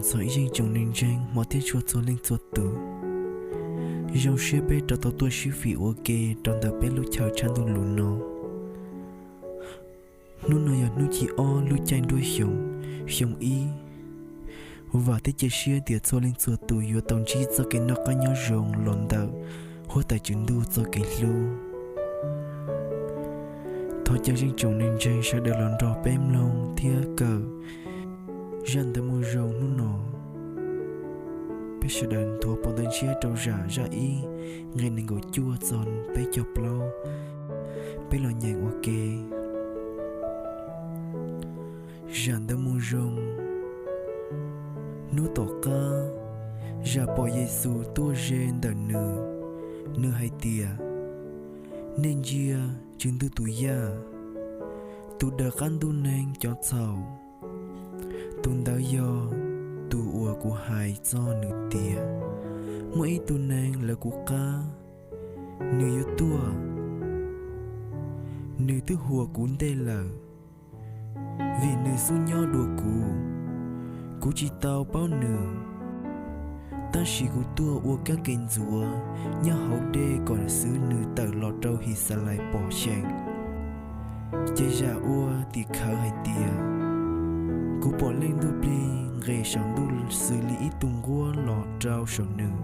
Txog ib zeej tsoom neeg ntseeg hmov thiab tshua txhua leej txhua tus, zoo siab peb rov tau tuaj sib fim ua ke rau ntawm peb lub chaw tshaj ntuj lus no. Hnub no yog hnub thib ob lub caij nruab xyoo, xyoo ib. Vam thiab cia siab tias txhua leej txhua tus yuav tau ntsib txoj kev noj qab nyob zoo los ntawm Huab Tais Tswv Ntuj txoj kev hlub. Thov caw zeej tsoom neeg ntseeg sawv daws los nrog peb mloog thiab kawm zaj ntawv moo zoo hnub no. Peb sawv daws nthuav pov ntawv ntshiab rau zam zaj ib, nqe nees nkaum cuaj txog peb caug plaub. Peb los nyeem ua ke. Zam ntawv moo zoo. Hnub tom qab, zam pom Yexus tuaj ze ntawm nws, nws hais tias, Nej ntsia Tswv Ntuj tus yaj, tus daws qab ntuj neeg cov txhaum. Tus ntawd yog tus uas kuv hais txog nws tias, Muaj ib tug neeg lawv kuv qab, nws yuav tuaj, nws twb huas kuv ntej lawm, vim nws xub nyob dua kuv, kuv tsis tau paub nws. Tab sis kuv tuaj ua kab ke ntxuav nyob hauv dej kom xwv nws tawm los rau His Xas Lais pom xyeem. Ces zam ua tim khawv hais tias, Kuv pom Leej Ntuj Plig nqes saum ntuj xws li ib tug nquab los rau saum nws.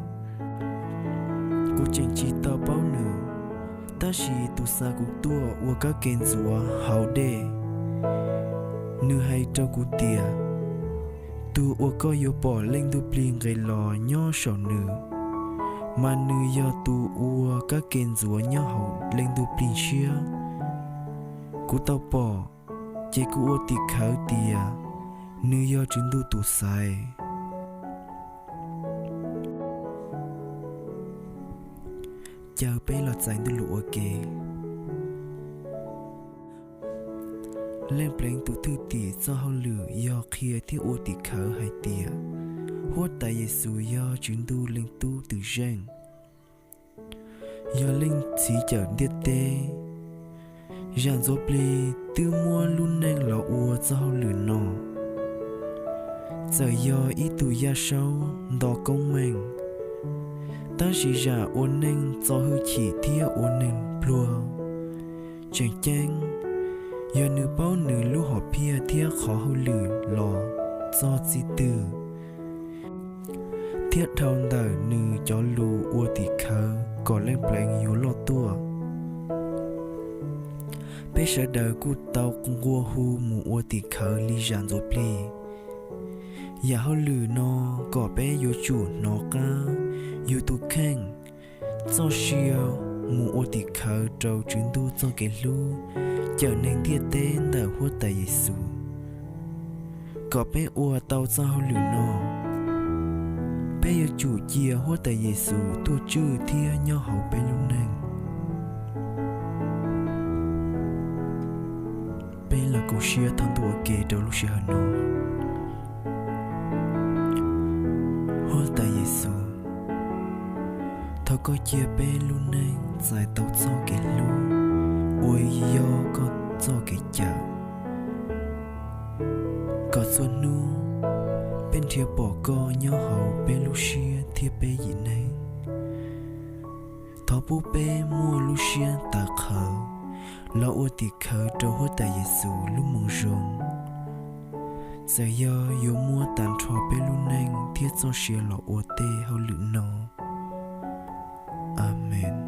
Kuv tseem tsis tau paub nws, tab sis tus xa kuv tuaj ua kab ke ntxuav hauv dej, nws hais rau kuv tias, Tus uas koj yuav pom Leej Ntuj Plig nqes los nyob saum nws, mas nws yog tus ua kab ke ntxuav nyob hauv Leej Ntuj Plig Ntshiab. Kuv tau pom, ces kuv ua tim khawv tias nws yog Tswv Ntuj tus xaiv. Caw peb los txais ntuj lus ua ke. Leej Pleev tus thwj tim txoj hauj lwm yog qhia thiab ua tim khawv hais tias Huab Tais Yexus yog Tswv Ntuj Leej Tub twm zeej, yog Leej Txiv cawm ntiaj teb. Zam Ntxuav Plig twb muab lub neej los ua txoj hauj lwm no. Txawm yog ib tug yaj saub nto koob meej, tab sis zam ua neej txo hwj chim thiab ua neeg pluag. Tseem ceeb, yog nws paub nws lub hom phiaj thiab qhov hauj lwm los txog txij twg, thiab dhau ntawm nws cov lus ua tim khawv kom Leej Pleev yuav loj tuaj. Peb sawv daws kuj tau nqua hu mus ua tim khawv li Zam Ntxuav Plig. Yam hauj lwm no kom peb yuav tsum hnov qab yus tus kheej, txoj sia mus ua tim khawv rau Tswv Ntuj txoj kev hlub cawm neeg ntiaj teb ntawm Huab Tais Yexus. Kom peb ua tau txoj hauj lwm no, peb yuav tsum cia Huab Tais Yexus tuaj tswj thiab nyob hauv peb lub neej. Peb los koom siab thov Ntuj ua ke rau lub sij hawm no. Huab Tais Yexus, thov koj cia peb lub neej txais tau txoj kev hlub uas yog koj txoj kev cawm, kom txhua hnub peb nrhiav pom koj nyob hauv peb lub siab thiab peb yim neeg. Thov pub peb muaj lub siab tawv qhawv los ua tim khawv rau Huab Tais Yexus lub Moo Zoo, txawm yog yuav muab tag nrho peb lub neej thiab txoj sia los ua tej hauj lwm no. Amees.